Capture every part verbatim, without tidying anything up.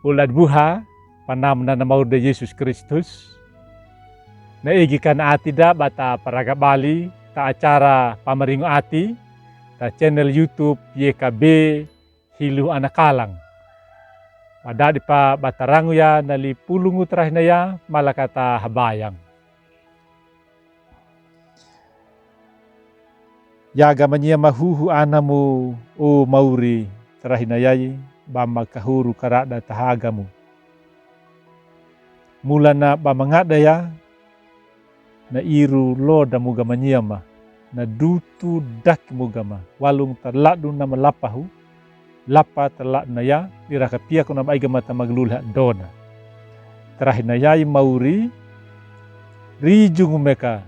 Ulad buha, panamna na mauri Yesus Kristus. Na egi kan ati da ba ta paraga bali ta acara Pamaringo Ati ta channel YouTube Y K B Hilu Anakalang. Ba dadi pa ba ta rangu ya na lipulungu tarahinaya, mala ka ta habayang. Ya gama nyama huhu anamu o mauri tarahinayai, ba ma kahuru karada tahagamu. Mulana ba mangada ya, na iru lodamu gama nyama, na dutu dakmu gama, walung ta ladu na malapahu, lapa ta ladu na ya, iraka piaku na ba ai gama ta magluli hadona. Tarahinayai mauri, rijungu meka,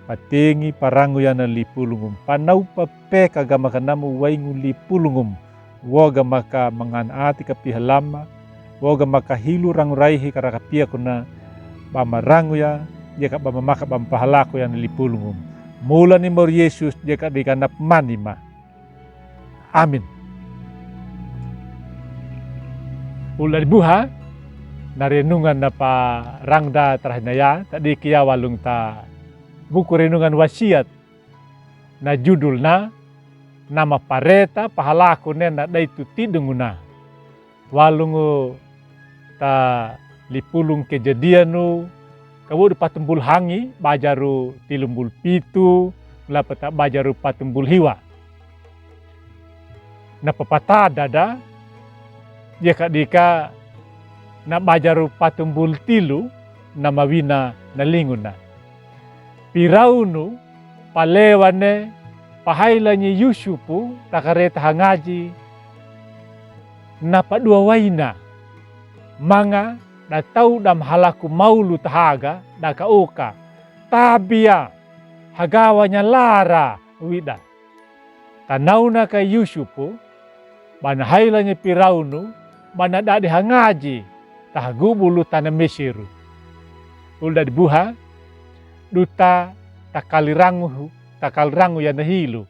patengi parangu ya na lipulungum, panau papeka gama kanamu waingu lipulungum, wo gama ka mangan ati ka pihalama, wo gama ka hilu rangu raihi karaka piaku na ba marangu ya, dia ka ba mamaka ba mapahalaku ya na lipulungum. Mulani mauri Yesus dia ka diganap mani ma. Amin. Ulad buha, na renungan na parangda tarahinaya, tadiki ya walung ta buku renungan Wasiat, na judulna, na mapareta pahalaku ne na dai tu tidunguna. Walungu ta lipulung Kejadianu, kawodu patumbul hangi, bajaru tilumbul pitu, lapa ta bajaru patumbul hiwa. Na papatada da, dia ka dika na bajaru patumbul tilu, na mawina na linguna. Piraunu, palewane, pahaila ni Yusupu, ta kareta hangaji, na padua waina. Manga, da tau da mahalaku maulu tahaga, da ka oka. Tabi ya, hagawa nya lara wida. Tanauna ka Yusupu, ba na haila ni Piraunu, ba na dadi hangaji, taha gubulu tana Misiru. Ulad buha, duta takalirangu, takalirangu ya na hilu.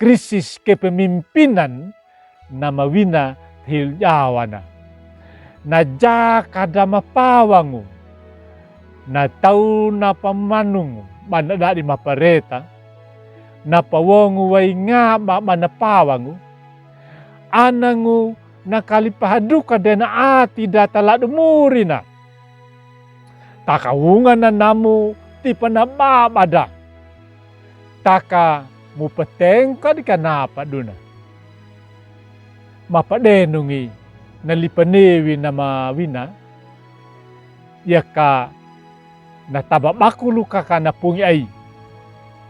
Krisis kepemimpinan na mawina hilu jawana. Na jaka da mapawangu. Na tau na pamanungu, ba na dadi mapareta. Na pawongu waingaba na pawangu. Anangu na kalipahaduka dena ati da taladu murina. Taka wunga na namu tipa na baba da. Taka mupetengka dika na paduna. Mapadenungi na lipanewi na mawina. Ia ka na taba bakulu kaka na pungi ai.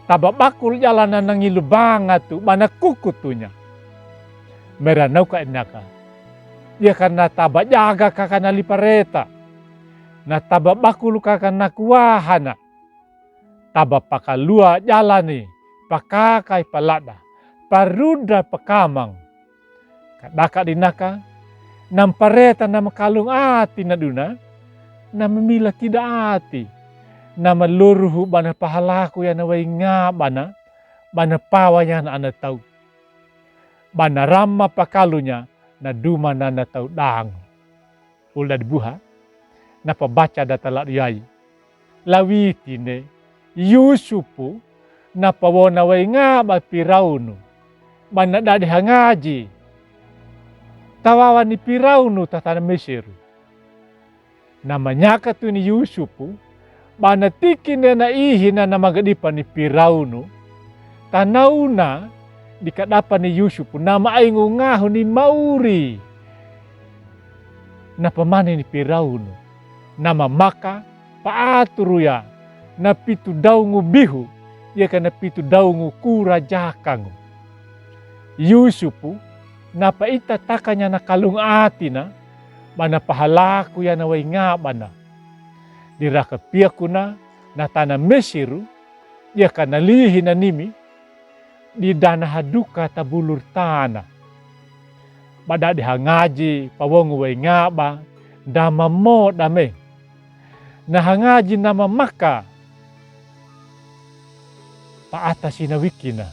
Taba bakulu jala na nangilu bangatu ba na kukutunya. Meranau ka inaka. Ia ka na taba jaga kaka na lipareta. Na taba bakulu kaka na kuwahana. Taba pakalua jalani, pakaka i palada, paruda pakamang. Kadaka dinaka, na mpareta na makalung ati na duna, na mamila tida ati, na maloruhu ba na pahalaku ya na waingabana, ba na pawa ya na ana tau. Ba na rama pakalunya, na duma na ana tau dang. Ulad buha, na pabaca da taladu yai. Lawitine, Yusupu, na pawona waingaba Piraunu. Ba na dadi hangaji. Tawawa ni Piraunu ta tana Misiru. Na manyaka tuni Yusupu, ba na tikine na ihina na magadipa ni Piraunu, tanauna dikadapa ni Yusupu, na maingu ngahu ni mauri. Na pamani ni Piraunu, na mamaka paaturu ya, na pitu daungu bihu, ia ka na pitu daungu kura jakangu. Yusupu, na paita takanya na kalung atina, ba na pahalaku ya na waingabana. Diraka piakuna, na tana Misiru, ia ka na lihi na nimi, di dana haduka tabulur tana. Ba dadi hangaji, pawongu waingaba, dama mo dame. Na hangaji na mamaka, pa ata sina wikina.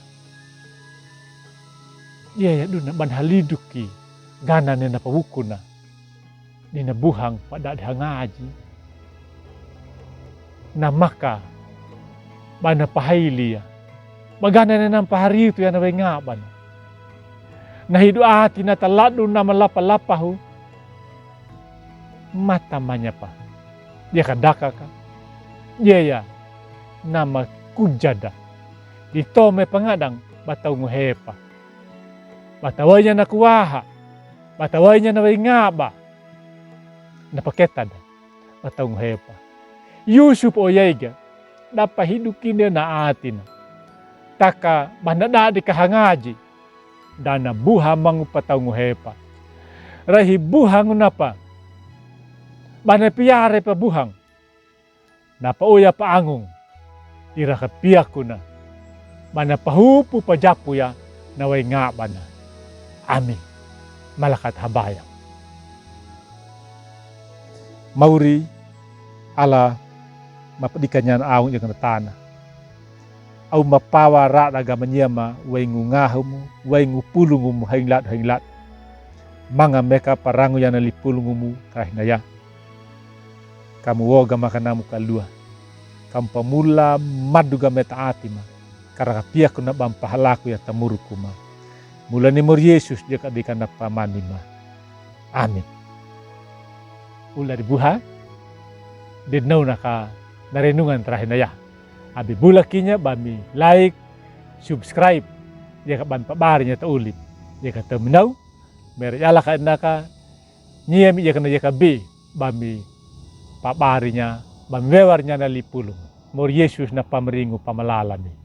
Ia ya duna ba na haliduki, ganane na pawukuna. Dina buhang pa dade hangadji. Na maka ba na pahaili ya. Ba gana na na paharitu ya na waingabana. Na hidu ati na taladu na malapa-lapahu. Mata manyapa. Dia ka daka ka. Dia ya na makujada. Ditome pangadang ba taungu hepa. Ba tawainya na kuaha. Ba tawainya na waingaba. Na paketada. Ba taungu hepa. Yusup o yaiga. Dapa hidu kine na atina. Taka ba na dade ka hangadji. Dana buha mangu pa taungu hepa. Rahi buhangu napa. Ba na piare pa buhang. Na paoya pa angung. Ira ka piakuna. Ba na pahupu pa japu ya na waingabana. Amin. Malakat habaya. Mauri Allah mapedikanya na angung ya kena tana. Au mapawa rada ga manyama waingu ngahumu, waingu pulungumu hainglad hainglad. Manga meka parangu ya na lipulungumu kahinaya. Kamu woga makanamu kalua. Kamu pamula madu ga meta ati ma. Kara ka piakuna ba mpahalaku ya tamurukuma. Mula ni mori Yesus dia ka dika na pamani ma. Amin. Ula di buha. Di nau na ka na renungan tarahinaya. Abi bula kinya ba mi like, subscribe. Dia ka ba mi pabari nya ta uli. Dia ka tau mi nau. Mera yala ka ina ka. Nia mi dia ka na dia ka bi. Ba mi pabari nya. Ba mi wewar nya na lipulung. Mori Yesus na pamringu pamalalami.